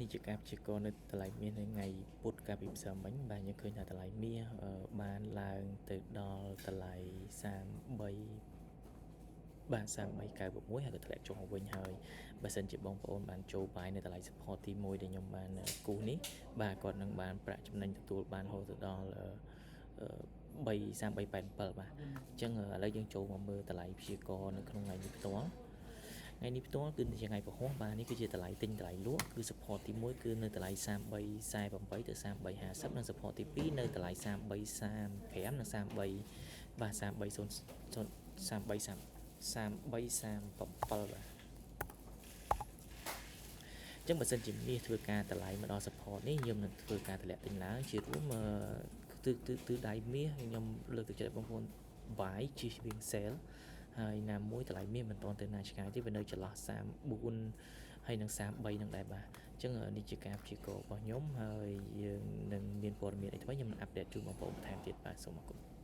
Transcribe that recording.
នេះជាការព្យាករណ៍នៅតម្លៃមាសនៅថ្ងៃពុធកាលពីម្សិលមិញបាទយើងឃើញថាតម្លៃមាសបានឡើងទៅដល់តម្លៃ33បាទ3396ហើយក៏ធ្លាក់ចុះមកវិញហើយបើសិនជាបងប្អូនបានចូល buy នៅតម្លៃ support ទី1ដែលខ្ញុំបានគូសនេះបាទគាត់នឹងបានប្រាក់ចំណេញទទួលបានរហូតទៅដល់3 3387បាទអញ្ចឹងឥឡូវយើងចូលមកមើលតម្លៃព្យាករណ៍នៅក្នុងថ្ងៃនេះផ្ទាល់ថ្ងៃនេះផ្ទាល់គឺជាថ្ងៃពហុបាទនេះគឺជាតម្លៃទិញតម្លៃលក់គឺ support ទី1គឺនៅតម្លៃ3348ទៅ3350និង support ទី2នៅតម្លៃ3335និង33បាទ330 33 3337បាទអញ្ចឹងបើសិនជាមាសធ្វើការតម្លៃមកដល់ support នេះខ្ញុំនឹងធ្វើការតម្លាក់ទិញឡើងជារួមទិទិទិដៃមាសខ្ញុំលើកទឹកចិត្តបងប្អូន buy ជៀសវាង sell ហើយណាមួយតម្លៃមាសមិនទាន់ទៅណាឆ្ងាយទេវានៅចន្លោះ34ហើយនឹង33នឹងដែរបាទអញ្ចឹងនេះជាការព្យាករណ៍របស់ខ្ញុំហើយយើងនឹងមានព័ត៌មានអីថ្មីខ្ញុំនឹង update ជូនបងប្អូនបន្ថែមទៀតបាទសូមអរគុណ។